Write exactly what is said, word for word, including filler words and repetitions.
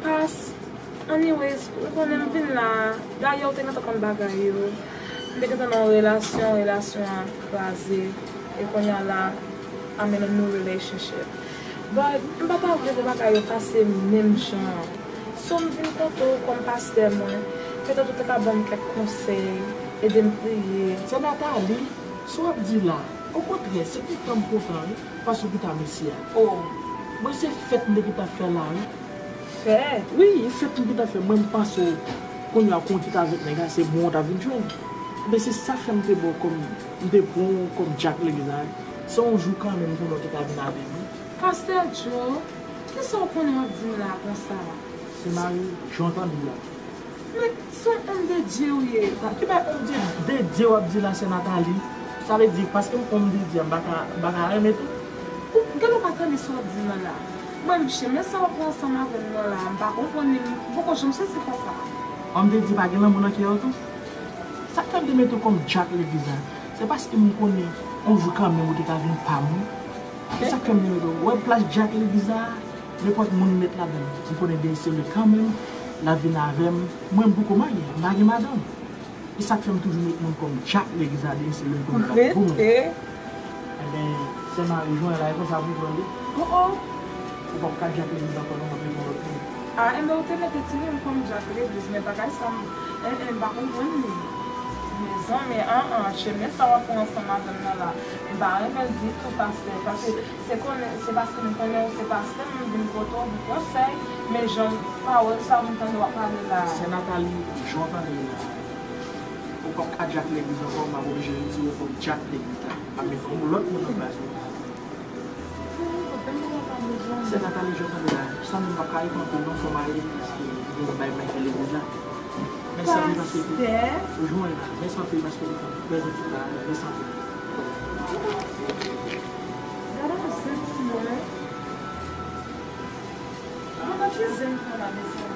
Pas, anyways, ou konnen m vin la, dayè ou te gentan konn bagay yo. M te gentan nan yon relasyon, relasyon an kraze, e kounye a la, I'm in a new relationship. But, m pa ta vle pou bagay yo pase menm jan. So, m vin kote w kòm pastè mwen, petèt ou te ka ban m kèk konsèy, ede m priye. Sè Nathalie, sa w ap di la, okontrè, se kontan m kontan, wi. Paske w kite mesye a. Oh, mwen se fèt m te gentan fè la, wi. Fèt? Wi, e fèt m gentan fè. Mwen, m panse w, kounye a, kon w kite avèk nèg la, se bon w ta vin jwenn. Ebyen, se sa fè m te ba w kòm, m te pran w kòm dyak legliz la, wi. Se yon jou kanmenm kounye a w te ka vin avè m, wi. Pastè Joe, kisa w konnen w ap di m la konsa? Se mari Joe w tande la. Men, se yon òm de Dye ou ye. Sa, ki bay òm de, de Dye w ap di la, sè Nathalie? Sa vle di, paske m òm de Dye, m pa ka, m pa ka renmen tou? Ou, gade w pa tande sa w ap di m nan la. Mwen, m, chemen sa w ap pran ansanm avè m nan la, m pa konprann li, m poko janm sezi konsa. Òm de Dye pa gen lanmou nan kè yo tou? Sa k fè m te mete w kòm dyak legliz la, se paske m konnen yon jou kanmenm ou te ka vin pa m, wi. Se sa k fè m te mete w. Ou wè plas dyak legliz la, nenpòt moun met ladan l. M konnen Dye se li kanmenm, l ap vin avè m. Mwen, m poko marye, m pa gen madanm. E sa k fè m toujou met moun kòm dyak legliz la, Dye se li m konnen l ap pou mwen. Rete. Ebyen, sè Mari Jwen la, e konsa pou jwenn li. Oh, oh. Ou p ap ka dyak legliz ankò non, m ap met yon lòt moun. Ah, enben, ou te mete timoun kòm dyak legliz, men bagay sa, m, en, en, m pa konprann li. Mezanmi, an, an, chemen sa w ap pran ansanm avè m nan la, m pa renmen l ditou, pastè, paske se konnen, se paske m konnen ou se pastè, m vin kote w pou konsèy, men jan pawòl sa m tande w ap pale la. Sè Nathalie, jan w tande l la, ou p ap ka dyak legliz ankò, m ap oblije retire w kòm dyak legliz la. M ap met yon lòt moun nan plas ou. Sè Nathalie, jan w tande la, sa menm m p ap ka ret anpil non, fò m ale, paske m gen yon bay m bay fè legliz la. Mèsi anpil paske ou jwenn la. Mèsi anpil paske ou te fè m prezans la. Mèsi anpil. Gade yon zen pou mwen. Mwen pa ki zen pou la, mezanmi.